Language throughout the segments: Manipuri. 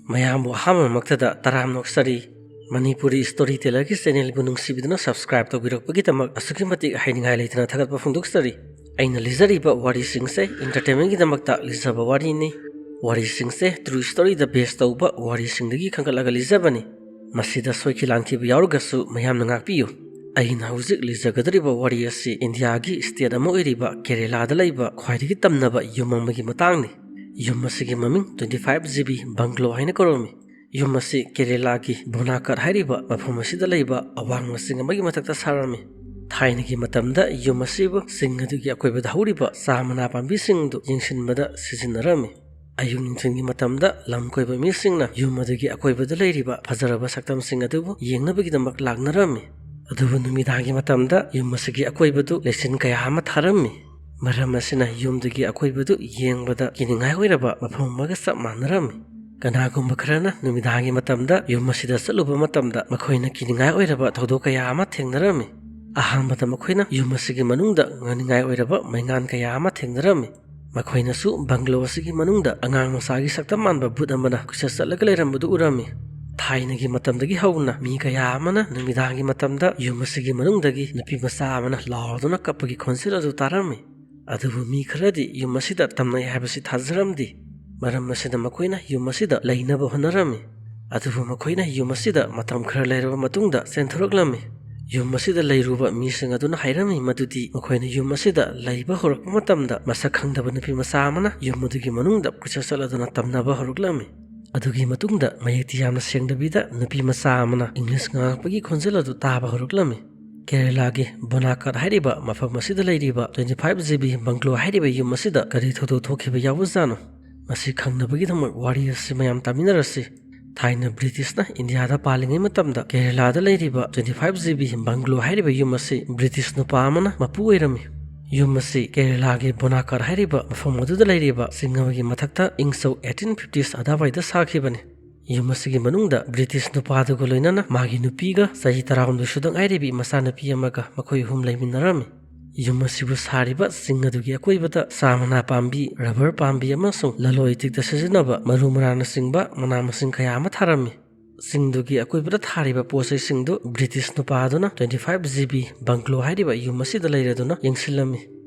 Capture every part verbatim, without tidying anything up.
ꯃꯌꯥꯝꯕꯨ ꯑꯍꯥꯟꯕꯃꯛꯇꯗ ꯇꯔꯥꯝꯅ ꯑꯣꯛꯆꯔꯤ꯫ ꯃꯅꯤꯄꯨꯔꯤ ꯁ꯭ꯇꯣꯔꯤ ꯇꯦꯂꯔꯒꯤ ꯆꯦꯅꯦꯜꯕꯨ ꯅꯨꯡꯁꯤꯕꯤꯗꯨꯅ ꯁꯕꯁꯀ꯭ꯔꯥꯏꯕ ꯇꯧꯕꯤꯔꯛꯄꯒꯤꯗꯃꯛ ꯑꯁꯨꯛꯀꯤ ꯃꯇꯤꯛ ꯍꯥꯏꯅꯤꯡꯉꯥꯏ ꯂꯩꯇꯅ ꯊꯥꯒꯠꯄ ꯐꯣꯡꯗꯣꯛꯆꯔꯤ꯫ ꯑꯩꯅ ꯂꯤꯖꯔꯤꯕ ꯋꯥꯔꯤꯁꯤꯡꯁꯦ ꯏꯟꯇꯔꯇꯦꯟꯃꯦꯟꯒꯤꯗꯃꯛꯇ ꯂꯤꯖꯕ ꯋꯥꯔꯤꯅꯤ꯫ ꯋꯥꯔꯤꯁꯤꯡꯁꯦ ꯇ꯭ꯔꯨ ꯁ꯭ꯇꯣꯔꯤꯗ ꯕꯦꯁ ꯇꯧꯕ ꯋꯥꯔꯤꯁꯤꯡꯗꯒꯤ ꯈꯟꯒꯠꯂꯒ ꯂꯤꯖꯕꯅꯤ꯫ ꯃꯁꯤꯗ ꯁꯣꯏꯈꯤ ꯂꯥꯟꯈꯤꯕ ꯌꯥꯎꯔꯒꯁꯨ ꯃꯌꯥꯝꯅ ꯉꯥꯛꯄꯤꯌꯨ꯫ ꯑꯩꯅ ꯍꯧꯖꯤꯛ ꯂꯤꯖꯒꯗꯧꯔꯤꯕ ꯋꯥꯔꯤ ꯑꯁꯤ ꯏꯟꯗꯤꯌꯥꯒꯤ ꯁ꯭ꯇꯦꯠ ꯑꯃ ꯑꯣꯏꯔꯤꯕ ꯀꯦꯔꯦꯂꯥꯗ ꯂꯩꯕ ꯈ꯭ꯋꯥꯏꯗꯒꯤ ꯇꯝꯅꯕ ꯌꯨꯝ ꯑꯃꯒꯤ ꯃꯇꯥꯡꯅꯤ꯫ ꯌꯨꯝ ꯑꯁꯤꯒꯤ ꯃꯃꯤꯡ twenty five G B bungalow ꯍꯥꯏꯅ ꯀꯧꯔꯝꯃꯤ꯫ ꯌꯨꯝ ꯑꯁꯤ ꯀꯦꯔꯦꯂꯥꯒꯤ ꯕꯣꯅꯥꯀꯠ ꯍꯥꯏꯔꯤꯕ ꯃꯐꯝ ꯑꯁꯤꯗ ꯂꯩꯕ ꯑꯋꯥꯡꯕ ꯆꯤꯡ ꯑꯃꯒꯤ ꯃꯊꯛꯇ ꯁꯥꯔꯝꯃꯤ꯫ ꯊꯥꯏꯅꯒꯤ ꯃꯇꯝꯗ ꯌꯨꯝ ꯑꯁꯤꯕꯨ ꯆꯤꯡ ꯑꯗꯨꯒꯤ ꯑꯀꯣꯏꯕꯗ ꯍꯧꯔꯤꯕ ꯆꯥ ꯃꯅꯥ ꯄꯥꯝꯕꯤꯁꯤꯡꯗꯨ ꯌꯦꯡꯁꯤꯟꯕꯗ ꯁꯤꯖꯤꯟꯅꯔꯝꯃꯤ꯫ ꯑꯌꯨꯛ ꯅꯨꯡꯊꯤꯜꯒꯤ ꯃꯇꯝꯗ ꯂꯝ ꯀꯣꯏꯕ ꯃꯤꯁꯤꯡꯅ ꯌꯨꯝ ꯑꯗꯨꯒꯤ ꯑꯀꯣꯏꯕꯗ ꯂꯩꯔꯤꯕ ꯐꯖꯔꯕ ꯁꯛꯇꯝꯁꯤꯡ ꯑꯗꯨꯕꯨ ꯌꯦꯡꯅꯕꯒꯤꯗꯃꯛ ꯂꯥꯛꯅꯔꯝꯃꯤ꯫ ꯑꯗꯨꯕꯨ ꯅꯨꯃꯤꯗꯥꯡꯒꯤ ꯃꯇꯝꯗ ꯌꯨꯝ ꯑꯁꯤꯒꯤ ꯑꯀꯣꯏꯕꯗꯨ ꯂꯩꯆꯤꯟ ꯀꯌꯥ ꯑꯃ ꯊꯥꯔꯝꯃꯤ꯫ ꯃꯔꯝ ꯑꯁꯤꯅ ꯌꯨꯝꯗꯨꯒꯤ ꯑꯀꯣꯏꯕꯗꯨ ꯌꯦꯡꯕꯗ ꯀꯤꯅꯤꯡꯉꯥꯏ ꯑꯣꯏꯔꯕ ꯃꯐꯝ ꯑꯃꯒ ꯆꯞ ꯃꯥꯟꯅꯔꯝꯃꯤ꯫ ꯀꯅꯥꯒꯨꯝꯕ ꯈꯔꯅ ꯅꯨꯃꯤꯗꯥꯡꯒꯤ ꯃꯇꯝꯗ ꯌꯨꯝ ꯑꯁꯤꯗ ꯆꯠꯂꯨꯕ ꯃꯇꯝꯗ ꯃꯈꯣꯏꯅ ꯀꯤꯅꯤꯡꯉꯥꯏ ꯑꯣꯏꯔꯕ ꯊꯧꯗꯣꯛ ꯀꯌꯥ ꯑꯃ ꯊꯦꯡꯅꯔꯝꯃꯤ꯫ ꯑꯍꯥꯟꯕꯗ ꯃꯈꯣꯏꯅ ꯌꯨꯝ ꯑꯁꯤꯒꯤ ꯃꯅꯨꯡꯗ ꯉꯛꯅꯤꯡꯉꯥꯏ ꯑꯣꯏꯔꯕ ꯃꯩꯉꯥꯟ ꯀꯌꯥ ꯑꯃ ꯊꯦꯡꯅꯔꯝꯃꯤ꯫ ꯃꯈꯣꯏꯅꯁꯨ bungalow ꯑꯁꯤꯒꯤ ꯃꯅꯨꯡꯗ ꯑꯉꯥꯡ ꯃꯆꯥꯒꯤ ꯁꯛꯇꯝ ꯃꯥꯟꯕ ꯚꯨꯠ ꯑꯃꯅ ꯀꯣꯏꯆꯠ ꯆꯠꯂꯒ ꯂꯩꯔꯝꯕꯗꯨ ꯎꯔꯝꯃꯤ꯫ ꯊꯥꯏꯅꯒꯤ ꯃꯇꯝꯗꯒꯤ ꯍꯧꯅ ꯃꯤ ꯀꯌꯥ ꯑꯃꯅ ꯅꯨꯃꯤꯗꯥꯡꯒꯤ ꯃꯇꯝꯗ ꯌꯨꯝ ꯑꯁꯤꯒꯤ ꯃꯅꯨꯡꯗꯒꯤ ꯅꯨꯄꯤ ꯃꯆꯥ ꯑꯃꯅ ꯂꯥꯎꯗꯨꯅ ꯀꯞꯄꯒꯤ ꯈꯣꯟꯖꯦꯜ ꯑꯗꯨ ꯇꯥꯔꯝꯃꯤ꯫ ꯑꯗꯨꯕꯨ ꯃꯤ ꯈꯔꯗꯤ ꯌꯨꯝ ꯑꯁꯤꯗ ꯇꯝꯅꯩ ꯍꯥꯏꯕꯁꯤ ꯊꯥꯖꯔꯝꯗꯦ꯫ ꯃꯔꯝ ꯑꯁꯤꯅ ꯃꯈꯣꯏꯅ ꯌꯨꯝ ꯑꯁꯤꯗ ꯂꯩꯅꯕ ꯍꯣꯠꯅꯔꯝꯃꯤ꯫ ꯑꯗꯨꯕꯨ ꯃꯈꯣꯏꯅ ꯌꯨꯝ ꯑꯁꯤꯗ ꯃꯇꯝ ꯈꯔ ꯂꯩꯔꯕ ꯃꯇꯨꯡꯗ ꯆꯦꯟꯊꯣꯔꯛꯂꯝꯃꯤ꯫ ꯌꯨꯝ ꯑꯁꯤꯗ ꯂꯩꯔꯨꯕ ꯃꯤꯁꯤꯡ ꯑꯗꯨꯅ ꯍꯥꯏꯔꯝꯃꯤ ꯃꯗꯨꯗꯤ ꯃꯈꯣꯏꯅ ꯌꯨꯝ ꯑꯁꯤꯗ ꯂꯩꯕ ꯍꯧꯔꯛꯄ ꯃꯇꯝꯗ ꯃꯁꯛ ꯈꯪꯗꯕ ꯅꯨꯄꯤ ꯃꯆꯥ ꯑꯃꯅ ꯌꯨꯝ ꯑꯗꯨꯒꯤ ꯃꯅꯨꯡꯗ ꯀꯣꯏꯆꯠ ꯆꯠꯂꯗꯨꯅ ꯇꯝꯅꯕ ꯍꯧꯔꯛꯂꯝꯃꯤ꯫ ꯑꯗꯨꯒꯤ ꯃꯇꯨꯡꯗ ꯃꯌꯦꯛꯇꯤ ꯌꯥꯝꯅ ꯁꯦꯡꯗꯕꯤꯗ ꯅꯨꯄꯤ ꯃꯆꯥ ꯑꯃꯅ ꯏꯪꯂꯤꯁ ꯉꯥꯡꯉꯛꯄꯒꯤ ꯈꯣꯟꯖꯦꯜ ꯑꯗꯨ ꯇꯥꯕ ꯍꯧꯔꯛꯂꯝꯃꯤ꯫ ꯀꯦꯔꯦꯂꯥꯒꯤ ꯕꯣꯅꯥꯀꯠ ꯍꯥꯏꯔꯤꯕ ꯃꯐꯝ ꯑꯁꯤꯗ ꯂꯩꯔꯤꯕ twenty five G B bungalow ꯍꯥꯏꯔꯤꯕ ꯌꯨꯝ ꯑꯁꯤꯗ ꯀꯔꯤ ꯊꯧꯗꯣꯛ ꯊꯣꯛꯈꯤꯕ ꯌꯥꯎꯕꯖꯥꯠꯅꯣ? ꯃꯁꯤ ꯈꯪꯅꯕꯒꯤꯗꯃꯛ ꯋꯥꯔꯤ ꯑꯁꯤ ꯃꯌꯥꯝ ꯇꯥꯃꯤꯟꯅꯔꯁꯤ꯫ ꯊꯥꯏꯅ ꯕ꯭ꯔꯤꯇꯤꯁꯅ ꯏꯟꯗꯤꯌꯥꯗ ꯄꯥꯜꯂꯤꯉꯩ ꯃꯇꯝꯗ ꯀꯦꯔꯦꯂꯥꯗ ꯂꯩꯔꯤꯕ twenty five G B bungalow ꯍꯥꯏꯔꯤꯕ ꯌꯨꯝ ꯑꯁꯤ ꯕ꯭ꯔꯤꯇꯤꯁ ꯅꯨꯄꯥ ꯑꯃꯅ ꯃꯄꯨ ꯑꯣꯏꯔꯝꯃꯤ꯫ ꯌꯨꯝ ꯑꯁꯤ ꯀꯦꯔꯦꯂꯥꯒꯤ ꯕꯣꯅꯥꯀꯠ ꯍꯥꯏꯔꯤꯕ ꯃꯐꯝ ꯑꯗꯨꯗ ꯂꯩꯔꯤꯕ ꯆꯤꯡ ꯑꯃꯒꯤ ꯃꯊꯛꯇ ꯏꯪ ꯁꯣꯛ eighteen fifties ꯑꯗꯥꯋꯥꯏꯗ ꯁꯥꯈꯤꯕꯅꯤ꯫ ꯌꯨꯝ ꯑꯁꯤꯒꯤ ꯃꯅꯨꯡꯗ ꯕ꯭ꯔꯤꯇꯤꯁ ꯅꯨꯄꯥꯗꯨꯒ ꯂꯣꯏꯅꯅ ꯃꯥꯒꯤ ꯅꯨꯄꯤꯒ ꯆꯍꯤ ꯇꯔꯥꯍꯨꯝꯗꯣꯏ ꯁꯨꯗ ꯉꯥꯏꯔꯤꯕꯤ ꯃꯆꯥꯅꯨꯄꯤ ꯑꯃꯒ ꯃꯈꯣꯏ ꯑꯍꯨꯝ ꯂꯩꯃꯤꯟꯅꯔꯝꯃꯤ꯫ ꯌꯨꯝ ꯑꯁꯤꯕꯨ ꯁꯥꯔꯤꯕ ꯆꯤꯡ ꯑꯗꯨꯒꯤ ꯑꯀꯣꯏꯕꯗ ꯆꯥ ꯃꯅꯥ ꯄꯥꯝꯕꯤ, ꯔꯕꯔ ꯄꯥꯝꯕꯤ ꯑꯃꯁꯨꯡ ꯂꯂꯣꯟ ꯏꯇꯤꯛꯇ ꯁꯤꯖꯤꯟꯅꯕ ꯃꯔꯨ ꯃꯔꯥꯡꯅꯆꯤꯡꯕ ꯃꯅꯥ ꯃꯁꯤꯡ ꯀꯌꯥ ꯑꯃ ꯊꯥꯔꯝꯃꯤ꯫ ꯆꯤꯡꯗꯨꯒꯤ ꯑꯀꯣꯏꯕꯗ ꯊꯥꯔꯤꯕ ꯄꯣꯠ ꯆꯩꯁꯤꯡꯗꯨ ꯕ꯭ꯔꯤꯇꯤꯁ ꯅꯨꯄꯥ ꯑꯗꯨꯅ twenty five G B bungalow ꯍꯥꯏꯔꯤꯕ ꯌꯨꯝ ꯑꯁꯤꯗ ꯂꯩꯔꯗꯨꯅ ꯌꯦꯡꯁꯤꯜꯂꯝꯃꯤ꯫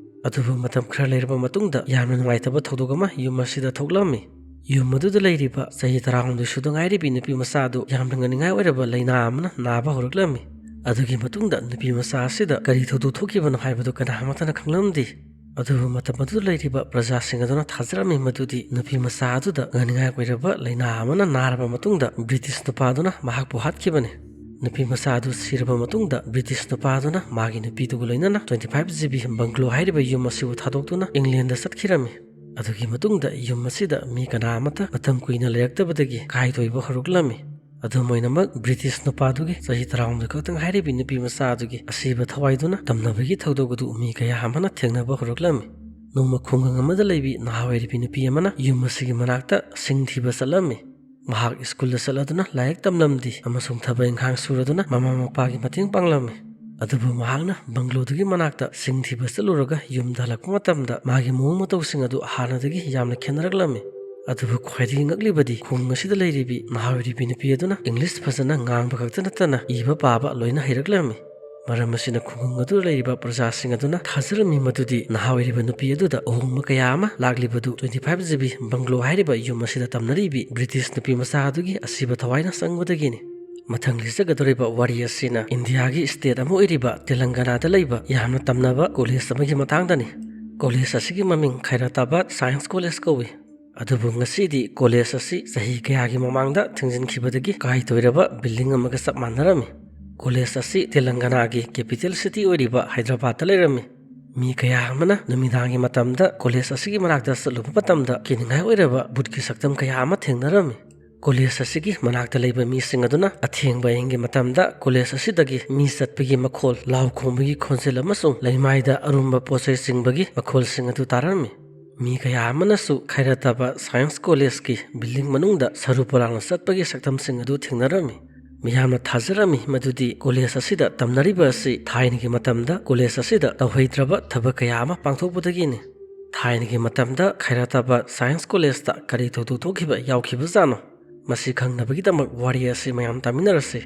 ꯑꯗꯨꯕꯨ ꯃꯇꯝ ꯈꯔ ꯂꯩꯔꯕ ꯃꯇꯨꯡꯗ ꯌꯥꯝꯅ ꯅꯨꯡꯉꯥꯏꯇꯕ ꯊꯧꯗꯣꯛ ꯑꯃ ꯌꯨꯝ ꯑꯁꯤꯗ ꯊꯣꯛꯂꯝꯃꯤ꯫ ꯌꯨꯝ ꯑꯗꯨꯗ ꯂꯩꯔꯤꯕ ꯆꯍꯤ ꯇꯔꯥꯍꯨꯝꯗꯣꯏ ꯁꯨꯗ ꯉꯥꯏꯔꯤꯕꯤ ꯅꯨꯄꯤ ꯃꯆꯥ ꯑꯗꯨ ꯌꯥꯝꯅ ꯉꯥꯅꯤꯡꯉꯥꯏ ꯑꯣꯏꯔꯕ ꯂꯥꯏꯅꯥ ꯑꯃꯅ ꯅꯥꯕ ꯍꯧꯔꯛꯂꯝꯃꯤ꯫ ꯑꯗꯨꯒꯤ ꯃꯇꯨꯡꯗ ꯅꯨꯄꯤ ꯃꯆꯥ ꯑꯁꯤꯗ ꯀꯔꯤ ꯊꯧꯗꯣꯛ ꯊꯣꯛꯈꯤꯕꯅꯣ ꯍꯥꯏꯕꯗꯨ ꯀꯅꯥ ꯑꯃꯠꯇꯅ ꯈꯪꯂꯝꯗꯦ꯫ ꯑꯗꯨꯕꯨ ꯃꯇꯝ ꯑꯗꯨꯗ ꯂꯩꯔꯤꯕ ꯄ꯭ꯔꯖꯥꯁꯤꯡ ꯑꯗꯨꯅ ꯊꯥꯖꯔꯝꯃꯤ ꯃꯗꯨꯗꯤ ꯅꯨꯄꯤ ꯃꯆꯥ ꯑꯗꯨꯗ ꯉꯥꯅꯤꯡꯉꯥꯏ ꯑꯣꯏꯔꯕ ꯂꯥꯏꯅꯥ ꯑꯃꯅ ꯅꯥꯔꯕ ꯃꯇꯨꯡꯗ ꯕ꯭ꯔꯤꯇꯤꯁ ꯅꯨꯄꯥꯗꯨꯅ ꯃꯍꯥꯛꯄꯨ ꯍꯥꯠꯈꯤꯕꯅꯤ꯫ ꯅꯨꯄꯤ ꯃꯆꯥ ꯑꯗꯨ ꯁꯤꯔꯕ ꯃꯇꯨꯡꯗ ꯕ꯭ꯔꯤꯇꯤꯁ ꯅꯨꯄꯥꯗꯨꯅ ꯃꯥꯒꯤ ꯅꯨꯄꯤꯗꯨꯒ ꯂꯣꯏꯅꯅ twenty five G B bungalow ꯍꯥꯏꯔꯤꯕ ꯌꯨꯝ ꯑꯁꯤꯕꯨ ꯊꯥꯗꯣꯛꯇꯨꯅ ꯏꯪꯂꯦꯟꯗ ꯆꯠꯈꯤꯔꯝꯃꯤ꯫ ꯑꯗꯨꯒꯤ ꯃꯇꯨꯡꯗ ꯌꯨꯝ ꯑꯁꯤꯗ ꯃꯤ ꯀꯅꯥ ꯑꯃꯠꯇ ꯃꯇꯝ ꯀꯨꯏꯅ ꯂꯩꯔꯛꯇꯕꯗꯒꯤ ꯀꯥꯏꯊꯣꯏꯕ ꯍꯧꯔꯛꯂꯝꯃꯤ꯫ ꯑꯗꯨꯝ ꯑꯣꯏꯅꯃꯛ, ꯕ꯭ꯔꯤꯇꯤꯁ ꯅꯨꯄꯥꯗꯨꯒꯤ ꯆꯍꯤ ꯇꯔꯥꯍꯨꯝꯗꯣꯏ ꯈꯛꯇ ꯉꯥꯏꯔꯤꯕꯤ ꯅꯨꯄꯤ ꯃꯆꯥ ꯑꯗꯨꯒꯤ ꯑꯁꯤꯕ ꯊꯋꯥꯏꯗꯨꯅ ꯇꯝꯅꯕꯒꯤ ꯊꯧꯗꯣꯛ ꯑꯗꯨ ꯃꯤ ꯀꯌꯥ ꯑꯃꯅ ꯊꯦꯡꯅꯕ ꯍꯧꯔꯛꯂꯝꯃꯤ꯫ ꯅꯣꯡꯃ ꯈꯨꯡꯒꯪ ꯑꯃꯗ ꯂꯩꯕꯤ ꯅꯍꯥ ꯑꯣꯏꯔꯤꯕꯤ ꯅꯨꯄꯤ ꯑꯃꯅ ꯌꯨꯝ ꯑꯁꯤꯒꯤ ꯃꯅꯥꯛꯇ ꯁꯤꯡ ꯊꯤꯕ ꯆꯠꯂꯝꯃꯤ꯫ ꯃꯍꯥꯛ ꯁ꯭ꯀꯨꯜꯗ ꯆꯠꯂꯗꯨꯅ ꯂꯥꯏꯔꯤꯛ ꯇꯝꯂꯝꯗꯦ ꯑꯃꯁꯨꯡ ꯊꯕꯛ ꯏꯪꯈꯥꯡ ꯁꯨꯔꯗꯨꯅ ꯃꯃꯥ ꯃꯄꯥꯒꯤ ꯃꯇꯦꯡ ꯄꯥꯡꯂꯝꯃꯤ꯫ ꯑꯗꯨꯕꯨ ꯃꯍꯥꯛꯅ ꯕꯪꯒ꯭ꯂꯣꯗꯨꯒꯤ ꯃꯅꯥꯛꯇ ꯁꯤꯡ ꯊꯤꯕ ꯆꯠꯂꯨꯔꯒ ꯌꯨꯝꯗ ꯍꯜꯂꯛꯄ ꯃꯇꯝꯗ ꯃꯥꯒꯤ ꯃꯑꯣꯡ ꯃꯇꯧꯁꯤꯡ ꯑꯗꯨ ꯍꯥꯟꯅꯗꯒꯤ ꯌꯥꯝꯅ ꯈꯦꯠꯅꯔꯛꯂꯝꯃꯤ꯫ ꯑꯗꯨꯕꯨ ꯈ꯭ꯋꯥꯏꯗꯒꯤ ꯉꯛꯂꯤꯕꯗꯤ ꯈꯨꯡꯒꯪ ꯑꯁꯤꯗ ꯂꯩꯔꯤꯕꯤ ꯅꯍꯥ ꯑꯣꯏꯔꯤꯕꯤ ꯅꯨꯄꯤ ꯑꯗꯨꯅ ꯏꯪꯂꯤꯁ ꯐꯖꯅ ꯉꯥꯡꯕ ꯈꯛꯇ ꯅꯠꯇꯅ ꯏꯕ ꯄꯥꯕ ꯂꯣꯏꯅ ꯍꯩꯔꯛꯂꯝꯃꯤ꯫ ꯃꯔꯝ ꯑꯁꯤꯅ ꯈꯨꯡꯒꯪ ꯑꯗꯨꯗ ꯂꯩꯔꯤꯕ ꯄ꯭ꯔꯖꯥꯁꯤꯡ ꯑꯗꯨꯅ ꯊꯥꯖꯔꯝꯃꯤ ꯃꯗꯨꯗꯤ ꯅꯍꯥ ꯑꯣꯏꯔꯤꯕ ꯅꯨꯄꯤ ꯑꯗꯨꯗ ꯑꯍꯣꯡꯕ ꯀꯌꯥ ꯑꯃ ꯂꯥꯛꯂꯤꯕꯗꯨ twenty five G B bungalow ꯍꯥꯏꯔꯤꯕ ꯌꯨꯝ ꯑꯁꯤꯗ ꯇꯝꯅꯔꯤꯕꯤ ꯕ꯭ꯔꯤꯇꯤꯁ ꯅꯨꯄꯤ ꯃꯆꯥ ꯑꯗꯨꯒꯤ ꯑꯁꯤꯕ ꯊꯋꯥꯏꯅ ꯆꯪꯕꯗꯒꯤꯅꯤ꯫ ꯃꯊꯪ ꯂꯤꯆꯠꯀꯗꯧꯔꯤꯕ ꯋꯥꯔꯤ ꯑꯁꯤꯅ ꯏꯟꯗꯤꯌꯥꯒꯤ state ꯑꯃ ꯑꯣꯏꯔꯤꯕ ꯇꯦꯂꯪꯒꯅꯥꯗ ꯂꯩꯕ ꯌꯥꯝꯅ ꯇꯝꯅꯕ college ꯑꯃꯒꯤ ꯃꯇꯥꯡꯗꯅꯤ꯫ College ꯑꯁꯤꯒꯤ ꯃꯃꯤꯡ ꯈꯩꯔꯥꯇꯥꯕꯥꯗ Science College ꯀꯧꯏ꯫ ꯑꯗꯨꯕꯨ ꯉꯁꯤꯗꯤ college ꯑꯁꯤ ꯆꯍꯤ ꯀꯌꯥꯒꯤ ꯃꯃꯥꯡꯗ ꯊꯤꯡꯖꯤꯟꯈꯤꯕꯗꯒꯤ ꯀꯥꯏꯊꯣꯏꯔꯕ building ꯑꯃꯒ ꯆꯞ ꯃꯥꯟꯅꯔꯝꯃꯤ꯫ College ꯑꯁꯤ ꯇꯦꯂꯪꯒꯅꯥꯒꯤ capital city ꯑꯣꯏꯔꯤꯕ ꯍꯥꯏꯗ꯭ꯔꯕꯥꯗꯇ ꯂꯩꯔꯝꯃꯤ꯫ ꯃꯤ ꯀꯌꯥ ꯑꯃꯅ ꯅꯨꯃꯤꯗꯥꯡꯒꯤ ꯃꯇꯝꯗ college ꯑꯁꯤꯒꯤ ꯃꯅꯥꯛꯇ ꯆꯠꯂꯨꯕ ꯃꯇꯝꯗ ꯀꯤꯅꯤꯡꯉꯥꯏ ꯑꯣꯏꯔꯕ ꯚꯨꯠꯀꯤ ꯁꯛꯇꯝ ꯀꯌꯥ ꯑꯃ ꯊꯦꯡꯅꯔꯝꯃꯤ꯫ College ꯑꯁꯤꯒꯤ ꯃꯅꯥꯛꯇ ꯂꯩꯕ ꯃꯤꯁꯤꯡ ꯑꯗꯨꯅ ꯑꯊꯦꯡꯕ ꯑꯍꯤꯡꯒꯤ ꯃꯇꯝꯗ college ꯑꯁꯤꯗꯒꯤ ꯃꯤ ꯆꯠꯄꯒꯤ ꯃꯈꯣꯜ, ꯂꯥꯎ ꯈꯣꯡꯕꯒꯤ ꯈꯣꯟꯖꯦꯜ ꯑꯃꯁꯨꯡ ꯂꯩꯃꯥꯏꯗ ꯑꯔꯨꯝꯕ ꯄꯣꯠ ꯆꯩ ꯆꯤꯡꯕꯒꯤ ꯃꯈꯣꯜꯁꯤꯡ ꯑꯗꯨ ꯇꯥꯔꯝꯃꯤ꯫ ꯃꯤ ꯀꯌꯥ ꯑꯃꯅꯁꯨ ꯈꯩꯔꯥꯇꯥꯕꯥꯗ Science College ꯀꯤ building ꯃꯅꯨꯡꯗ ꯁꯔꯨ ꯄꯣꯂꯥꯡꯅ ꯆꯠꯄꯒꯤ ꯁꯛꯇꯝꯁꯤꯡ ꯑꯗꯨ ꯊꯦꯡꯅꯔꯝꯃꯤ꯫ ꯃꯤꯌꯥꯝꯅ ꯊꯥꯖꯔꯝꯃꯤ ꯃꯗꯨꯗꯤ ꯀꯣꯂꯦꯖ ꯑꯁꯤꯗ ꯇꯝꯅꯔꯤꯕ ꯑꯁꯤ ꯊꯥꯏꯅꯒꯤ ꯃꯇꯝꯗ ꯀꯣꯂꯦꯖ ꯑꯁꯤꯗ ꯇꯧꯍꯩꯗ꯭ꯔꯕ ꯊꯕꯛ ꯀꯌꯥ ꯑꯃ ꯄꯥꯡꯊꯣꯛꯄꯗꯒꯤꯅꯤ꯫ ꯊꯥꯏꯅꯒꯤ ꯃꯇꯝꯗ ꯈꯥꯏꯔꯥꯇꯥꯕꯥꯗ ꯁꯥꯏꯟꯁ ꯀꯣꯂꯦꯖꯇ ꯀꯔꯤ ꯊꯧꯗꯣꯛ ꯊꯣꯛꯈꯤꯕ ꯌꯥꯎꯈꯤꯕꯖꯥꯠꯅꯣ? ꯃꯁꯤ ꯈꯪꯅꯕꯒꯤꯗꯃꯛ ꯋꯥꯔꯤ ꯑꯁꯤ ꯃꯌꯥꯝ ꯇꯥꯃꯤꯟꯅꯔꯁꯤ꯫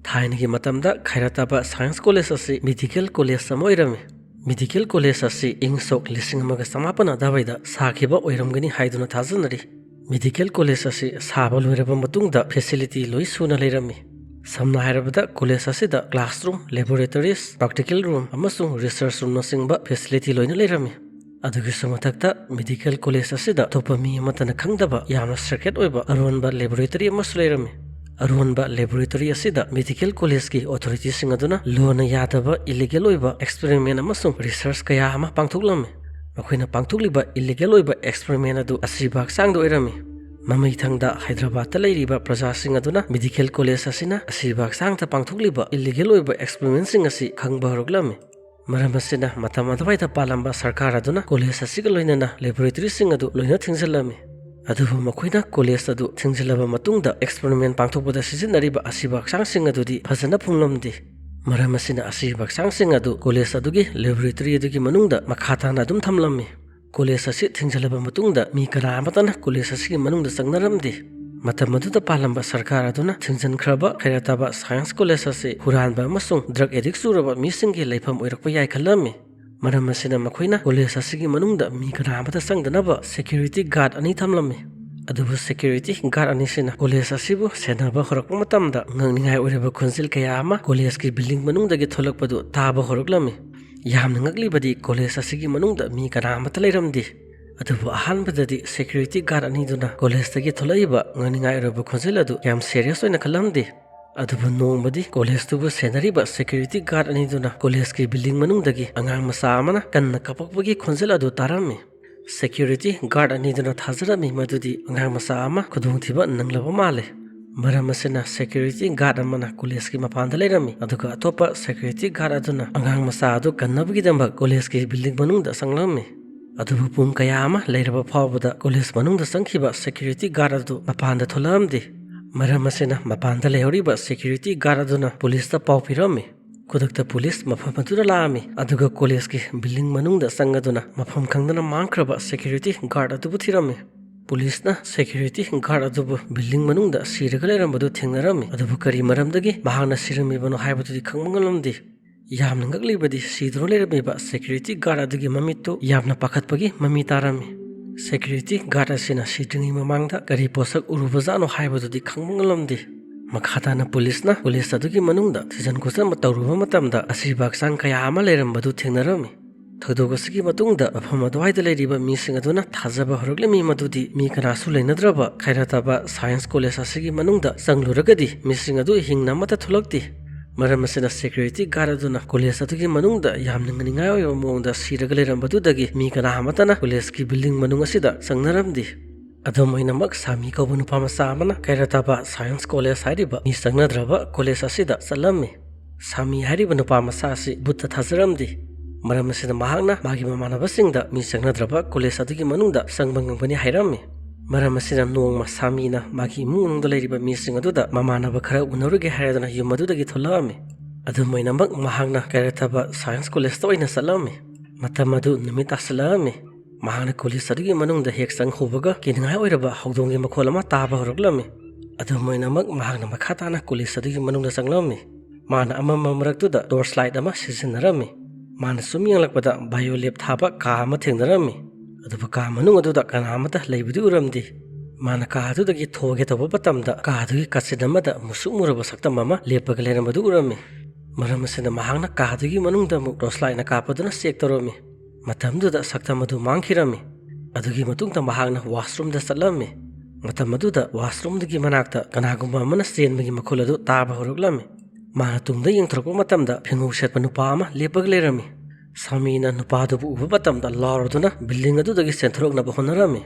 ꯊꯥꯏꯅꯒꯤ ꯃꯇꯝꯗ ꯈꯥꯏꯔꯥꯇꯥꯕꯥꯗ ꯁꯥꯏꯟꯁ ꯀꯣꯂꯦꯖ ꯑꯁꯤ ꯃꯦꯗꯤꯀꯦꯜ ꯀꯣꯂꯦꯖ ꯑꯃ ꯑꯣꯏꯔꯝꯃꯤ꯫ ꯃꯦꯗꯤꯀꯦꯜ ꯀꯣꯂꯦꯖ ꯑꯁꯤ ꯏꯪ ꯁꯣꯛ ꯂꯤꯁꯤꯡ ꯑꯃꯒ ꯆꯃꯥꯄꯟ ꯑꯗꯨꯋꯥꯏꯗ ꯁꯥꯈꯤꯕ ꯑꯣꯏꯔꯝꯒꯅꯤ ꯍꯥꯏꯗꯨꯅ ꯊꯥꯖꯅꯔꯤ꯫ ꯃꯦꯗꯤꯀꯦꯜ ꯀꯣꯂꯦꯖ ꯑꯁꯤ ꯁꯥꯕ ꯂꯣꯏꯔꯕ ꯃꯇꯨꯡꯗ ꯐꯦꯁꯤꯂꯤꯇꯤ ꯂꯣꯏ ꯁꯨꯅ ꯂꯩꯔꯝꯃꯤ꯫ ꯁꯝꯅ ꯍꯥꯏꯔꯕꯗ, ꯀꯣꯂꯦꯖ ꯑꯁꯤꯗ ꯀ꯭ꯂꯥꯁꯔꯨꯝ, ꯂꯦꯕꯣꯔꯦꯇꯔꯤꯁ, ꯄ꯭ꯔꯥꯛꯇꯤꯀꯦꯜ ꯔꯨꯝ ꯑꯃꯁꯨꯡ ꯔꯤꯁꯔꯆ ꯔꯨꯝꯅꯆꯤꯡꯕ ꯐꯦꯁꯤꯂꯤꯇꯤ ꯂꯣꯏꯅ ꯂꯩꯔꯝꯃꯤ꯫ ꯑꯗꯨꯒꯤꯁꯨ ꯃꯊꯛꯇ, ꯃꯦꯗꯤꯀꯦꯜ ꯀꯣꯂꯦꯖ ꯑꯁꯤꯗ ꯑꯇꯣꯞꯄ ꯃꯤ ꯑꯃꯠꯇꯅ ꯈꯪꯗꯕ ꯌꯥꯝꯅ ꯁꯤꯀ꯭ꯔꯦꯠ ꯑꯣꯏꯕ ꯑꯔꯣꯟꯕ ꯂꯦꯕꯣꯔꯦꯇꯔꯤ ꯑꯃꯁꯨ ꯂꯩꯔꯝꯃꯤ꯫ ꯑꯔꯣꯟꯕ ꯂꯦꯕꯣꯔꯦꯇꯔꯤ ꯑꯁꯤꯗ ꯃꯦꯗꯤꯀꯦꯜ ꯀꯣꯂꯦꯖꯀꯤ ꯑꯣꯊꯣꯔꯤꯇꯤꯁꯤꯡ ꯑꯗꯨꯅ ꯂꯣꯅ ꯌꯥꯗꯕ ꯏꯂꯤꯒꯦꯜ ꯑꯣꯏꯕ ꯑꯦꯛꯁꯄꯦꯔꯤꯃꯦꯟ ꯑꯃꯁꯨꯡ ꯔꯤꯁꯔꯆ ꯀꯌꯥ ꯑꯃ ꯄꯥꯡꯊꯣꯛꯂꯝꯃꯤ꯫ ꯃꯈꯣꯏꯅ ꯄꯥꯡꯊꯣꯛꯂꯤꯕ ꯏꯂꯤꯒꯦꯜ ꯑꯣꯏꯕ ꯑꯦꯛꯁꯄꯦꯔꯤꯃꯦꯟ ꯑꯗꯨ ꯑꯁꯤꯕ ꯍꯛꯆꯥꯡꯗ ꯑꯣꯏꯔꯝꯃꯤ꯫ ꯃꯃꯩꯊꯪꯗ ꯍꯥꯏꯗ꯭ꯔꯕꯥꯗꯇ ꯂꯩꯔꯤꯕ ꯄ꯭ꯔꯖꯥꯁꯤꯡ ꯑꯗꯨꯅ ꯃꯦꯗꯤꯀꯦꯜ ꯀꯣꯂꯦꯖ ꯑꯁꯤꯅ ꯑꯁꯤꯕ ꯍꯛꯆꯥꯡꯗ ꯄꯥꯡꯊꯣꯛꯂꯤꯕ ꯏꯂꯤꯒꯦꯜ ꯑꯣꯏꯕ ꯑꯦꯛꯁꯄꯦꯔꯤꯃꯦꯟꯁꯤꯡ ꯑꯁꯤ ꯈꯪꯕ ꯍꯧꯔꯛꯂꯝꯃꯤ꯫ ꯃꯔꯝ ꯑꯁꯤꯅ, ꯃꯇꯝ ꯑꯗꯨꯋꯥꯏꯗ ꯄꯥꯜꯂꯝꯕ ꯁꯔꯀꯥꯔ ꯑꯗꯨꯅ ꯀꯣꯂꯦꯖ ꯑꯁꯤꯒ ꯂꯣꯏꯅꯅ ꯂꯦꯕꯣꯔꯦꯇꯔꯤꯁꯤꯡ ꯑꯗꯨ ꯂꯣꯏꯅ ꯊꯤꯡꯖꯤꯜꯂꯝꯃꯤ꯫ ꯑꯗꯨꯕꯨ ꯃꯈꯣꯏꯅ ꯀꯣꯂꯦꯖ ꯑꯗꯨ ꯊꯤꯡꯖꯤꯜꯂꯕ ꯃꯇꯨꯡꯗ, ꯑꯦꯛꯁꯄꯦꯔꯤꯃꯦꯟ ꯄꯥꯡꯊꯣꯛꯄꯗ ꯁꯤꯖꯤꯟꯅꯔꯤꯕ ꯑꯁꯤꯕ ꯍꯛꯆꯥꯡꯁꯤꯡ ꯑꯗꯨꯗꯤ ꯐꯖꯅ ꯐꯨꯝꯂꯝꯗꯦ꯫ ꯃꯔꯝ ꯑꯁꯤꯅ, ꯑꯁꯤꯕ ꯍꯛꯆꯥꯡꯁꯤꯡ ꯑꯗꯨ ꯀꯣꯂꯦꯖ ꯑꯗꯨꯒꯤ ꯂꯦꯕꯣꯔꯦꯇꯔꯤ ꯑꯗꯨꯒꯤ ꯃꯅꯨꯡꯗ ꯃꯈꯥ ꯇꯥꯅ ꯑꯗꯨꯝ ꯊꯝꯂꯝꯃꯤ꯫ ꯀꯣꯂꯦꯖ ꯑꯁꯤ ꯊꯤꯡꯖꯤꯜꯂꯕ ꯃꯇꯨꯡꯗ, ꯃꯤ ꯀꯅꯥ ꯑꯃꯠꯇꯅ ꯀꯣꯂꯦꯖ ꯑꯁꯤꯒꯤ ꯃꯅꯨꯡꯗ ꯆꯪꯅꯔꯝꯗꯦ꯫ ꯃꯇꯝ ꯑꯗꯨꯗ ꯄꯥꯜꯂꯝꯕ ꯁꯔꯀꯥꯔ ꯑꯗꯨꯅ ꯊꯤꯡꯖꯤꯟꯈ꯭ꯔꯕ ꯈꯥꯏꯔꯥꯇꯥꯕꯥꯗ ꯁꯥꯏꯟꯁ ꯀꯣꯂꯦꯖ ꯑꯁꯤ ꯍꯨꯔꯥꯟꯕ ꯑꯃꯁꯨꯡ ꯗ꯭ꯔꯒ ꯑꯦꯗꯤꯛ ꯆꯨꯔꯕ ꯃꯤꯁꯤꯡꯒꯤ ꯂꯩꯐꯝ ꯑꯣꯏꯔꯛꯄ ꯌꯥꯏ ꯈꯜꯂꯝꯃꯤ꯫ ꯃꯔꯝ ꯑꯁꯤꯅ, ꯃꯈꯣꯏꯅ ꯀꯣꯂꯦꯖ ꯑꯁꯤꯒꯤ ꯃꯅꯨꯡꯗ ꯃꯤ ꯀꯅꯥ ꯑꯃꯠꯇ ꯆꯪꯗꯅꯕ ꯁꯦꯀ꯭ꯌꯨꯔꯤꯇꯤ ꯒꯥꯔꯗ ꯑꯅꯤ ꯊꯝꯂꯝꯃꯤ꯫ ꯑꯗꯨꯕꯨ ꯁꯦꯀ꯭ꯌꯨꯔꯤꯇꯤ ꯒꯥꯔꯗ ꯑꯅꯤꯁꯤꯅ ꯀꯣꯂꯦꯖ ꯑꯁꯤꯕꯨ ꯁꯦꯟꯅꯕ ꯍꯧꯔꯛꯄ ꯃꯇꯝꯗ, ꯉꯛꯅꯤꯡꯉꯥꯏ ꯑꯣꯏꯔꯕ ꯈꯣꯟꯖꯦꯜ ꯀꯌꯥ ꯑꯃ ꯀꯣꯂꯦꯖꯀꯤ ꯕꯤꯜꯗꯤꯡ ꯃꯅꯨꯡꯗꯒꯤ ꯊꯣꯛꯂꯛꯄꯗꯨ ꯇꯥꯕ ꯍꯧꯔꯛꯂꯝꯃꯤ꯫ ꯌꯥꯝꯅ ꯉꯛꯂꯤꯕꯗꯤ, ꯀꯣꯂꯦꯖ ꯑꯁꯤꯒꯤ ꯃꯅꯨꯡꯗ ꯃꯤ ꯀꯅꯥ ꯑꯃꯠꯇ ꯂꯩꯔꯝꯗꯦ꯫ ꯑꯗꯨꯕꯨ ꯑꯍꯥꯟꯕꯗꯗꯤ ꯁꯦꯀ꯭ꯌꯨꯔꯤꯇꯤ ꯒꯥꯔꯗ ꯑꯅꯤꯗꯨꯅ ꯀꯣꯂꯦꯖꯇꯒꯤ ꯊꯣꯛꯂꯛꯏꯕ ꯉꯛꯅꯤꯡꯉꯥꯏ ꯑꯣꯏꯔꯕ ꯈꯣꯟꯖꯦꯜ ꯑꯗꯨ ꯌꯥꯝ ꯁꯦꯔꯤꯌꯁ ꯑꯣꯏꯅ ꯈꯜꯂꯝꯗꯦ꯫ ꯑꯗꯨꯕꯨ ꯅꯣꯡꯃꯗꯤ ꯀꯣꯂꯦꯖꯇꯨꯕꯨ ꯁꯦꯟꯅꯔꯤꯕ ꯁꯦꯀ꯭ꯌꯨꯔꯤꯇꯤ ꯒꯥꯔꯗ ꯑꯅꯤꯗꯨꯅ ꯀꯣꯂꯦꯖꯀꯤ ꯕꯤꯜꯗꯤꯡ ꯃꯅꯨꯡꯗꯒꯤ ꯑꯉꯥꯡ ꯃꯆꯥ ꯑꯃꯅ ꯀꯟꯅ ꯀꯞꯄꯛꯄꯒꯤ ꯈꯣꯟꯖꯦꯜ ꯑꯗꯨ ꯇꯥꯔꯝꯃꯤ꯫ ꯁꯦꯀ꯭ꯌꯨꯔꯤꯇꯤ ꯒꯥꯔꯗ ꯑꯅꯤꯗꯨꯅ ꯊꯥꯖꯔꯝꯃꯤ ꯃꯗꯨꯗꯤ ꯑꯉꯥꯡ ꯃꯆꯥ ꯑꯃ ꯈꯨꯗꯣꯡꯊꯤꯕ ꯅꯪꯂꯕ ꯃꯥꯜꯂꯦ꯫ ꯃꯔꯝ ꯑꯁꯤꯅ, ꯁꯦꯀ꯭ꯌꯨꯔꯤꯇꯤ ꯒꯥꯔꯗ ꯑꯃꯅ ꯀꯣꯂꯦꯖꯀꯤ ꯃꯄꯥꯟꯗ ꯂꯩꯔꯝꯃꯤ, ꯑꯗꯨꯒ ꯑꯇꯣꯞꯄ ꯁꯦꯀ꯭ꯌꯨꯔꯤꯇꯤ ꯒꯥꯔꯗ ꯑꯗꯨꯅ ꯑꯉꯥꯡ ꯃꯆꯥ ꯑꯗꯨ ꯀꯟꯅꯕꯒꯤꯗꯃꯛ ꯀꯣꯂꯦꯖꯀꯤ ꯕꯤꯜꯗꯤꯡ ꯃꯅꯨꯡꯗ ꯆꯪꯂꯝꯃꯤ꯫ ꯑꯗꯨꯕꯨ ꯄꯨꯡ ꯀꯌꯥ ꯑꯃ ꯂꯩꯔꯕ ꯐꯥꯎꯕꯗ ꯀꯣꯂꯦꯖ ꯃꯅꯨꯡꯗ ꯆꯪꯈꯤꯕ ꯁꯦꯀ꯭ꯌꯨꯔꯤꯇꯤ ꯒꯥꯔꯗ ꯑꯗꯨ ꯃꯄꯥꯟꯗ ꯊꯣꯛꯂꯛꯂꯝꯗꯦ꯫ ꯃꯔꯝ ꯑꯁꯤꯅ ꯃꯄꯥꯟꯗ ꯂꯩꯍꯧꯔꯤꯕ ꯁꯦꯀ꯭ꯌꯨꯔꯤꯇꯤ ꯒꯥꯔꯗ ꯑꯗꯨꯅ ꯄꯨꯂꯤꯁꯇ ꯄꯥꯎ ꯄꯤꯔꯝꯃꯤ꯫ ꯈꯨꯗꯛꯇ ꯄꯨꯂꯤꯁ ꯃꯐꯝ ꯑꯗꯨꯗ ꯂꯥꯛꯑꯝꯃꯤ, ꯑꯗꯨꯒ ꯀꯣꯂꯦꯖꯀꯤ ꯕꯤꯜꯗꯤꯡ ꯃꯅꯨꯡꯗ ꯆꯪꯉꯗꯨꯅ ꯃꯐꯝ ꯈꯪꯗꯅ ꯃꯥꯡꯈ꯭ꯔꯕ ꯁꯦꯀ꯭ꯌꯨꯔꯤꯇꯤ ꯒꯥꯔꯗ ꯑꯗꯨꯕꯨ ꯊꯤꯔꯝꯃꯤ꯫ ꯄꯨꯂꯤꯁꯅ ꯁꯦꯀ꯭ꯌꯨꯔꯤꯇꯤ ꯒꯥꯔꯗ ꯑꯗꯨꯕꯨ ꯕꯤꯜꯗꯤꯡ ꯃꯅꯨꯡꯗ ꯁꯤꯔꯒ ꯂꯩꯔꯝꯕꯗꯨ ꯊꯦꯡꯅꯔꯝꯃꯤ, ꯑꯗꯨꯕꯨ ꯀꯔꯤ ꯃꯔꯝꯗꯒꯤ ꯃꯍꯥꯛꯅ ꯁꯤꯔꯝꯃꯤꯕꯅꯣ ꯍꯥꯏꯕꯗꯨꯗꯤ ꯈꯪꯕ ꯉꯝꯂꯝꯗꯦ꯫ ꯌꯥꯝꯅ ꯉꯛꯂꯤꯕꯗꯤ, ꯁꯤꯗꯨꯅ ꯂꯩꯔꯝꯃꯤꯕ ꯁꯦꯀ꯭ꯌꯨꯔꯤꯇꯤ ꯒꯥꯔꯗ ꯑꯗꯨꯒꯤ ꯃꯃꯤꯠꯇꯨ ꯌꯥꯝꯅ ꯄꯥꯈꯠꯄꯒꯤ ꯃꯃꯤ ꯇꯥꯔꯝꯃꯤ꯫ ꯁꯦꯀ꯭ꯌꯨꯔꯤꯇꯤ ꯒꯥꯔꯗ ꯑꯁꯤꯅ ꯁꯤꯗ꯭ꯔꯤꯉꯩ ꯃꯃꯥꯡꯗ ꯀꯔꯤ ꯄꯣꯠꯁꯛ ꯎꯔꯨꯕꯖꯥꯠꯅꯣ ꯍꯥꯏꯕꯗꯨꯗꯤ ꯈꯪꯕ ꯉꯝꯂꯝꯗꯦ꯫ ꯃꯈꯥ ꯇꯥꯅ ꯄꯨꯂꯤꯁꯅ ꯀꯣꯂꯦꯖ ꯑꯗꯨꯒꯤ ꯃꯅꯨꯡꯗ ꯊꯤꯖꯤꯟ ꯈꯣꯠꯆꯤꯟꯕ ꯇꯧꯔꯨꯕ ꯃꯇꯝꯗ ꯑꯁꯤꯕ ꯍꯛꯆꯥꯡ ꯀꯌꯥ ꯑꯃ ꯂꯩꯔꯝꯕꯗꯨ ꯊꯦꯡꯅꯔꯝꯃꯤ꯫ ꯊꯧꯗꯣꯛ ꯑꯁꯤꯒꯤ ꯃꯇꯨꯡꯗ ꯃꯐꯝ ꯑꯗꯨꯋꯥꯏꯗ ꯂꯩꯔꯤꯕ ꯃꯤꯁꯤꯡ ꯑꯗꯨꯅ ꯊꯥꯖꯕ ꯍꯧꯔꯛꯂꯝꯃꯤ ꯃꯗꯨꯗꯤ ꯃꯤ ꯀꯅꯥꯁꯨ ꯂꯩꯅꯗ꯭ꯔꯕ ꯈꯥꯏꯔꯥꯇꯥꯕꯥ ꯁꯥꯏꯟꯁ ꯀꯣꯂꯦꯖ ꯑꯁꯤꯒꯤ ꯃꯅꯨꯡꯗ ꯆꯪꯂꯨꯔꯒꯗꯤ ꯃꯤꯁꯤꯡ ꯑꯗꯨ ꯍꯤꯡꯅ ꯑꯃꯠꯇ ꯊꯣꯛꯂꯛꯇꯦ꯫ ꯃꯔꯝ ꯑꯁꯤꯅ ꯁꯦꯀ꯭ꯌꯨꯔꯤꯇꯤ ꯒꯥꯔꯗ ꯑꯗꯨꯅ ꯀꯣꯂꯦꯖ ꯑꯗꯨꯒꯤ ꯃꯅꯨꯡꯗ ꯌꯥꯝꯅ ꯉꯛꯅꯤꯡꯉꯥꯏ ꯑꯣꯏꯕ ꯃꯑꯣꯡꯗ ꯁꯤꯔꯒ ꯂꯩꯔꯝꯕꯗꯨꯗꯒꯤ ꯃꯤ ꯀꯅꯥ ꯑꯃꯠꯇꯅ ꯀꯣꯂꯦꯖꯀꯤ ꯕꯤꯜꯗꯤꯡ ꯃꯅꯨꯡ ꯑꯁꯤꯗ ꯆꯪꯅꯔꯝꯗꯦ꯫ ꯑꯗꯨꯝ ꯑꯣꯏꯅꯃꯛ, ꯁꯥꯃꯤ ꯀꯧꯕ ꯅꯨꯄꯥ ꯃꯆꯥ ꯑꯃꯅ ꯈꯥꯏꯔꯥꯇꯥꯕꯥ ꯁꯥꯏꯟꯁ ꯀꯣꯂꯦꯖ ꯍꯥꯏꯔꯤꯕ ꯃꯤ ꯆꯪꯅꯗ꯭ꯔꯕ ꯀꯣꯂꯦꯖ ꯑꯁꯤꯗ ꯆꯠꯂꯝꯃꯤ꯫ ꯁꯥꯃꯤ ꯍꯥꯏꯔꯤꯕ ꯅꯨꯄꯥ ꯃꯆꯥ ꯑꯁꯤ ꯕꯨꯠꯇ ꯊꯥꯖꯔꯝꯗꯦ꯫ ꯃꯔꯝ ꯑꯁꯤꯅ ꯃꯍꯥꯛꯅ ꯃꯥꯒꯤ ꯃꯃꯥꯟꯅꯕꯁꯤꯡꯗ ꯃꯤ ꯆꯪꯅꯗ꯭ꯔꯕ ꯀꯣꯂꯦꯖ ꯑꯗꯨꯒꯤ ꯃꯅꯨꯡꯗ ꯆꯪꯕ ꯉꯝꯒꯅꯤ ꯍꯥꯏꯔꯝꯃꯤ꯫ ꯃꯔꯝ ꯑꯁꯤꯅ ꯅꯣꯡꯃ ꯁꯥꯃꯤꯅ ꯃꯥꯒꯤ ꯏꯃꯨꯡ ꯃꯅꯨꯡꯗ ꯂꯩꯔꯤꯕ ꯃꯤꯁꯤꯡ ꯑꯗꯨꯗ ꯃꯃꯥꯟꯅꯕ ꯈꯔ ꯎꯅꯔꯨꯒꯦ ꯍꯥꯏꯔꯗꯨꯅ ꯌꯨꯝ ꯑꯗꯨꯗꯒꯤ ꯊꯣꯛꯂꯛꯑꯝꯃꯤ꯫ ꯑꯗꯨꯝ ꯑꯣꯏꯅꯃꯛ, ꯃꯍꯥꯛꯅ ꯈꯥꯏꯔꯥꯇꯥꯕꯥ ꯁꯥꯏꯟꯁ ꯀꯣꯂꯦꯖꯇ ꯑꯣꯏꯅ ꯆꯠꯂꯝꯃꯤ꯫ ꯃꯇꯝ ꯑꯗꯨ ꯅꯨꯃꯤꯠ ꯇꯥꯁꯤꯜꯂꯛꯑꯝꯃꯤ꯫ ꯃꯍꯥꯛꯅ ꯀꯣꯂꯦꯖ ꯑꯗꯨꯒꯤ ꯃꯅꯨꯡꯗ ꯍꯦꯛ ꯆꯪꯍꯧꯕꯒ ꯀꯤꯅꯤꯡꯉꯥꯏ ꯑꯣꯏꯔꯕ ꯍꯧꯗꯣꯡꯒꯤ ꯃꯈꯣꯜ ꯑꯃ ꯇꯥꯕ ꯍꯧꯔꯛꯂꯝꯃꯤ꯫ ꯑꯗꯨꯝ ꯑꯣꯏꯅꯃꯛ, ꯃꯍꯥꯛꯅ ꯃꯈꯥ ꯇꯥꯅ ꯀꯣꯂꯦꯖ ꯑꯗꯨꯒꯤ ꯃꯅꯨꯡꯗ ꯆꯪꯂꯝꯃꯤ꯫ ꯃꯥꯅ ꯑꯃꯝꯕ ꯃꯔꯛꯇꯨꯗ ꯇꯣꯔꯆ ꯂꯥꯏꯠ ꯑꯃ ꯁꯤꯖꯤꯟꯅꯔꯝꯃꯤ꯫ ꯃꯥꯅ ꯁꯨꯝ ꯌꯦꯡꯂꯛꯄꯗ ꯕꯥꯏꯑꯣꯂꯦꯕ ꯊꯥꯕ ꯀꯥ ꯑꯃ ꯊꯦꯡꯅꯔꯝꯃꯤ꯫ ꯑꯗꯨꯕꯨ ꯀꯥ ꯃꯅꯨꯡ ꯑꯗꯨꯗ ꯀꯅꯥ ꯑꯃꯠꯇ ꯂꯩꯕꯗꯤ ꯎꯔꯝꯗꯦ꯫ ꯃꯥꯅ ꯀꯥ ꯑꯗꯨꯗꯒꯤ ꯊꯣꯛꯑꯒꯦ ꯇꯧꯕ ꯃꯇꯝꯗ, ꯀꯥ ꯑꯗꯨꯒꯤ ꯀꯥꯆꯤꯟ ꯑꯃꯗ ꯃꯨꯁꯨꯛ ꯃꯨꯔꯕ ꯁꯛꯇꯝ ꯑꯃ ꯂꯦꯞꯄꯒ ꯂꯩꯔꯝꯕꯗꯨ ꯎꯔꯝꯃꯤ꯫ ꯃꯔꯝ ꯑꯁꯤꯅ, ꯃꯍꯥꯛꯅ ꯀꯥ ꯑꯗꯨꯒꯤ ꯃꯅꯨꯡꯗ ꯑꯃꯨꯛ ꯇꯣꯔꯆ ꯂꯥꯏꯠꯅ ꯀꯥꯞꯄꯗꯨꯅ ꯆꯦꯛ ꯇꯧꯔꯝꯃꯤ꯫ ꯃꯇꯝꯗꯨꯗ ꯁꯛꯇꯝ ꯑꯗꯨ ꯃꯥꯡꯈꯤꯔꯝꯃꯤ꯫ ꯑꯗꯨꯒꯤ ꯃꯇꯨꯡꯗ ꯃꯍꯥꯛꯅ ꯋꯥꯁꯔꯨꯝꯗ ꯆꯠꯂꯝꯃꯤ꯫ ꯃꯇꯝ ꯑꯗꯨꯗ ꯋꯥꯁꯔꯨꯝꯗꯨꯒꯤ ꯃꯅꯥꯛꯇ ꯀꯅꯥꯒꯨꯝꯕ ꯑꯃꯅ ꯆꯦꯟꯕꯒꯤ ꯃꯈꯣꯜ ꯑꯗꯨ ꯇꯥꯕ ꯍꯧꯔꯛꯂꯝꯃꯤ꯫ ꯃꯥꯅ ꯇꯨꯡꯗ ꯌꯦꯡꯊꯣꯔꯛꯄ ꯃꯇꯝꯗ ꯐꯤꯉꯧ ꯁꯦꯠꯄ ꯅꯨꯄꯥ ꯑꯃ ꯂꯦꯞꯄꯒ ꯂꯩꯔꯝꯃꯤ꯫ ꯁꯥꯃꯤꯅ ꯅꯨꯄꯥꯗꯨꯕꯨ ꯎꯕ ꯃꯇꯝꯗ ꯂꯥꯎꯔꯗꯨꯅ ꯕꯤꯜꯗꯤꯡ ꯑꯗꯨꯗꯒꯤ ꯆꯦꯟꯊꯣꯔꯛꯅꯕ ꯍꯣꯠꯅꯔꯝꯃꯤ꯫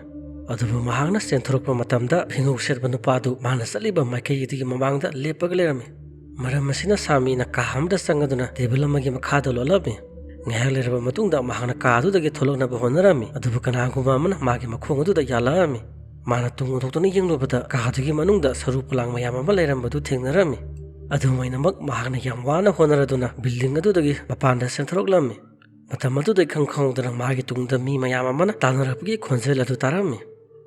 ꯑꯗꯨꯕꯨ ꯃꯍꯥꯛꯅ ꯆꯦꯟꯊꯣꯔꯛꯄ ꯃꯇꯝꯗ ꯐꯤꯉꯧ ꯁꯦꯠꯄ ꯅꯨꯄꯥꯗꯨ ꯃꯥꯅ ꯆꯠꯂꯤꯕ ꯃꯥꯏꯀꯩ ꯑꯗꯨꯒꯤ ꯃꯃꯥꯡꯗ ꯂꯦꯞꯄꯒ ꯂꯩꯔꯝꯃꯤ꯫ ꯃꯔꯝ ꯑꯁꯤꯅ, ꯁꯥꯃꯤꯅ ꯀꯥ ꯑꯃꯗ ꯆꯪꯉꯗꯨꯅ ꯇꯦꯕꯜ ꯑꯃꯒꯤ ꯃꯈꯥꯗ ꯂꯣꯠꯂꯝꯃꯤ꯫ ꯉꯥꯏꯍꯥꯛ ꯂꯩꯔꯕ ꯃꯇꯨꯡꯗ ꯃꯍꯥꯛꯅ ꯀꯥ ꯑꯗꯨꯗꯒꯤ ꯊꯣꯛꯂꯛꯅꯕ ꯍꯣꯠꯅꯔꯝꯃꯤ, ꯑꯗꯨꯕꯨ ꯀꯅꯥꯒꯨꯝꯕ ꯑꯃꯅ ꯃꯥꯒꯤ ꯃꯈꯣꯡ ꯑꯗꯨꯗ ꯌꯥꯜꯂꯛꯑꯝꯃꯤ꯫ ꯃꯥꯅ ꯇꯨꯡ ꯑꯣꯟꯊꯣꯛꯇꯨꯅ ꯌꯦꯡꯂꯨꯕꯗ ꯀꯥꯗꯨꯒꯤ ꯃꯅꯨꯡꯗ ꯁꯔꯨ ꯄꯣꯂꯥꯡ ꯃꯌꯥꯝ ꯑꯃ ꯂꯩꯔꯝꯕꯗꯨ ꯊꯦꯡꯅꯔꯝꯃꯤ꯫ ꯑꯗꯨꯃꯥꯏꯅꯃꯛ ꯃꯍꯥꯛꯅ ꯌꯥꯝ ꯋꯥꯅ ꯍꯣꯠꯅꯔꯗꯨꯅ ꯕꯤꯜꯗꯤꯡ ꯑꯗꯨꯗꯒꯤ ꯃꯄꯥꯟꯗ ꯆꯦꯟꯊꯣꯔꯛꯂꯝꯃꯤ꯫ ꯃꯇꯝ ꯑꯗꯨꯗ ꯏꯈꯪ ꯈꯪꯍꯧꯗꯅ ꯃꯥꯒꯤ ꯇꯨꯡꯗ ꯃꯤ ꯃꯌꯥꯝ ꯑꯃꯅ ꯇꯥꯟꯅꯔꯛꯄꯒꯤ ꯈꯣꯟꯖꯦꯜ ꯑꯗꯨ ꯇꯥꯔꯝꯃꯤ꯫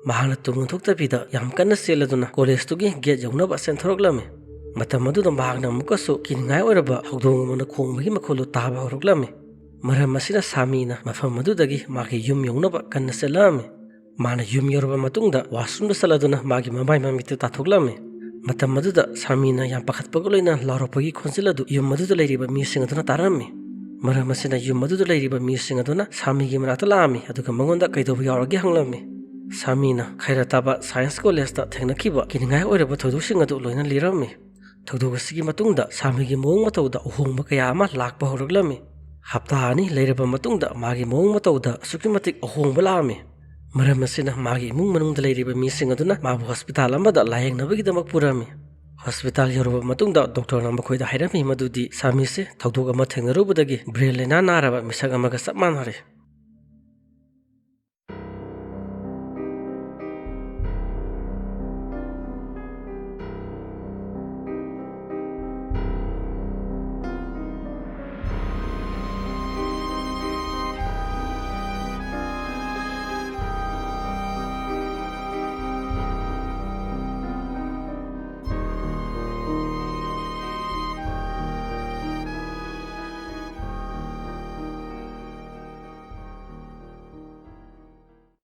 ꯃꯍꯥꯛꯅ ꯇꯨꯡ ꯑꯣꯟꯊꯣꯛꯇꯕꯤꯗ ꯌꯥꯝ ꯀꯟꯅ ꯆꯦꯜꯂꯗꯨꯅ ꯀꯣꯂꯦꯖꯇꯨꯒꯤ ꯒꯦꯠ ꯌꯧꯅꯕ ꯆꯦꯟꯊꯣꯔꯛꯂꯝꯃꯤ꯫ ꯃꯇꯝ ꯑꯗꯨꯗ ꯃꯍꯥꯛꯅ ꯑꯃꯨꯛꯀꯁꯨ ꯀꯤꯅꯤꯡꯉꯥꯏ ꯑꯣꯏꯔꯕ ꯍꯧꯗꯣꯡ ꯑꯃꯅ ꯈꯣꯡꯕꯒꯤ ꯃꯈꯣꯜꯗꯨ ꯇꯥꯕ ꯍꯧꯔꯛꯂꯝꯃꯤ꯫ ꯃꯔꯝ ꯑꯁꯤꯅ ꯁꯥꯃꯤꯅ ꯃꯐꯝ ꯑꯗꯨꯗꯒꯤ ꯃꯥꯒꯤ ꯌꯨꯝ ꯌꯧꯅꯕ ꯀꯟꯅ ꯆꯦꯜꯂꯛꯂꯝꯃꯤ꯫ ꯃꯥꯅ ꯌꯨꯝ ꯌꯧꯔꯕ ꯃꯇꯨꯡꯗ ꯋꯥꯁꯔꯨꯝꯗ ꯆꯠꯂꯗꯨꯅ ꯃꯥꯒꯤ ꯃꯃꯥꯏ ꯃꯃꯤꯠꯇ ꯇꯥꯊꯣꯛꯂꯝꯃꯤ꯫ ꯃꯇꯝ ꯑꯗꯨꯗ ꯁꯥꯃꯤꯅ ꯌꯥꯝ ꯄꯥꯈꯠꯄꯒ ꯂꯣꯏꯅꯅ ꯂꯥꯎꯔꯛꯄꯒꯤ ꯈꯣꯟꯖꯦꯜ ꯑꯗꯨ ꯌꯨꯝ ꯑꯗꯨꯗ ꯂꯩꯔꯤꯕ ꯃꯤꯁꯤꯡ ꯑꯗꯨꯅ ꯇꯥꯔꯝꯃꯤ꯫ ꯃꯔꯝ ꯑꯁꯤꯅ ꯌꯨꯝ ꯑꯗꯨꯗ ꯂꯩꯔꯤꯕ ꯃꯤꯁꯤꯡ ꯑꯗꯨꯅ ꯁꯥꯃꯤꯒꯤ ꯃꯅꯥꯛꯇ ꯂꯥꯛꯂꯝꯃꯤ, ꯑꯗꯨꯒ ꯃꯉꯣꯟꯗ ꯀꯩꯗꯧꯕ ꯌꯥꯎꯔꯒꯦ ꯍꯪꯂꯝꯃꯤ꯫ ꯁꯥꯃꯤꯅ ꯈꯩꯔꯇꯥꯕꯥꯗ ꯁꯥꯏꯟꯁ ꯀꯣꯂꯦꯖꯇ ꯊꯦꯡꯅꯈꯤꯕ ꯀꯤꯅꯤꯡꯉꯥꯏ ꯑꯣꯏꯔꯕ ꯊꯧꯗꯣꯛꯁꯤꯡ ꯑꯗꯨ ꯂꯣꯏꯅ ꯂꯤꯔꯝꯃꯤ꯫ ꯊꯧꯗꯣꯛ ꯑꯁꯤꯒꯤ ꯃꯇꯨꯡꯗ ꯁꯥꯃꯤꯒꯤ ꯃꯑꯣꯡ ꯃꯇꯧꯗ ꯑꯍꯣꯡꯕ ꯀꯌꯥ ꯑꯃ ꯂꯥꯛꯄ ꯍꯧꯔꯛꯂꯝꯃꯤ꯫ ꯍꯞꯇꯥ ꯑꯅꯤ ꯂꯩꯔꯕ ꯃꯇꯨꯡꯗ ꯃꯥꯒꯤ ꯃꯑꯣꯡ ꯃꯇꯧꯗ ꯑꯁꯨꯛꯀꯤ ꯃꯇꯤꯛ ꯑꯍꯣꯡꯕ ꯂꯥꯛꯂꯝꯃꯤ꯫ ꯃꯔꯝ ꯑꯁꯤꯅ ꯃꯥꯒꯤ ꯏꯃꯨꯡ ꯃꯅꯨꯡꯗ ꯂꯩꯔꯤꯕ ꯃꯤꯁꯤꯡ ꯑꯗꯨꯅ ꯃꯥꯕꯨ ꯍꯣꯁꯄꯤꯇꯥꯜ ꯑꯃꯗ ꯂꯥꯌꯦꯡꯅꯕꯒꯤꯗꯃꯛ ꯄꯨꯔꯝꯃꯤ꯫ ꯍꯣꯁꯄꯤꯇꯥꯜ ꯌꯧꯔꯕ ꯃꯇꯨꯡꯗ ꯗꯣꯛꯇꯔꯅ ꯃꯈꯣꯏꯗ ꯍꯥꯏꯔꯝꯃꯤ ꯃꯗꯨꯗꯤ ꯁꯥꯃꯤꯁꯦ ꯊꯧꯗꯣꯛ ꯑꯃ ꯊꯦꯡꯅꯔꯨꯕꯗꯒꯤ ꯕ꯭ꯔꯦꯟ ꯂꯥꯏꯅꯥ ꯅꯥꯔꯕ ꯃꯤꯁꯛ ꯑꯃꯒ ꯆꯞ ꯃꯥꯟꯅꯔꯦ꯫